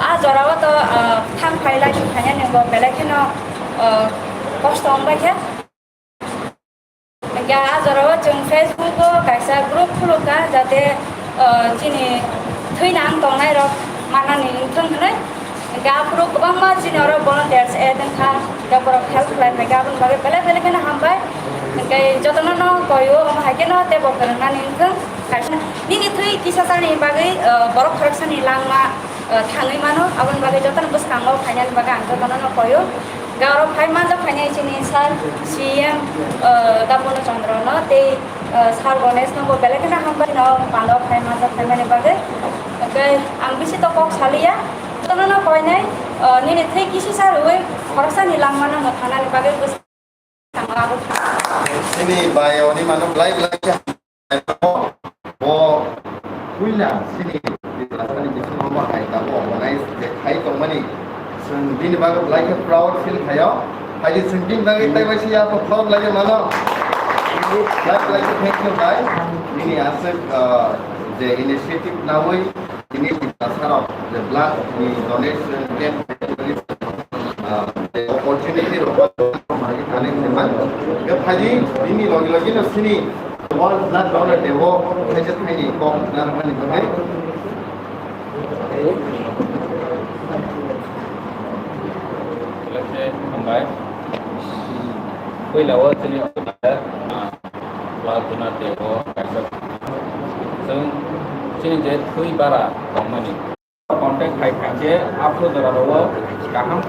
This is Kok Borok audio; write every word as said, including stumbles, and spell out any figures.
A jorao to, ah, thang phai lai thang phai nani bo belai kheno, ah, kosto wng bai khe. Hingke a jorao chwng Facebook o kaisa group khulukha, jate, ah, chini thwina ang tongnai rok manani wngthung hinwi. Hingke aphuru kwbangma chini oro volunteers add wngkha, hingke borok help khlai phaikha, aboni bagwi belai belai kheno hambai. Hingke jotono no koio, omo hai kheno teibo kwrwngnani wngthung. Kaisa nini thwi kisa sani bagwi, ah, borok khoroksani langma, ah, thangwi mano, aboni bagwi jotono bwskango phainani bagwi ang jotono no koio. Hingke oro phai manjak phainai chini sir C M, ah, Damono Chandra no tei, ah, sir Ganesh no bo belai kheno hambai no pando phai manjak phaimani bagwi. Hingke ang bisi to kok saliya. Jotono no koinai, ah, nini thwi kisi sa rwui khoroksani langma no thangnani bagwi bwskango abo. Chini bai oni mano belai belai khe bo puila chini Tiprasani bisingo bo hai tabuk organize je khai tongmani, chwng bini bagwi belai khe proud feel khaio. Hai je chwng bini bagwi tei bai se yapha proud lai mano. Belai belai khe thank you bai. Nini aswk, ah, je initiative naui tini Tiprasarok je blood ni donation camp, ah, je opportunity rok thani khe man. Khe phaidi bini logi logi no sini World Blood Donor Day o khaisa thaini kok narwknani bagwi. Belai khe hambai. Puila o chini, ah, Blood Donor Day o kaisa chwng chini je thwi bara tongmani. Contact khai kha je aphuru jora ro kaham khe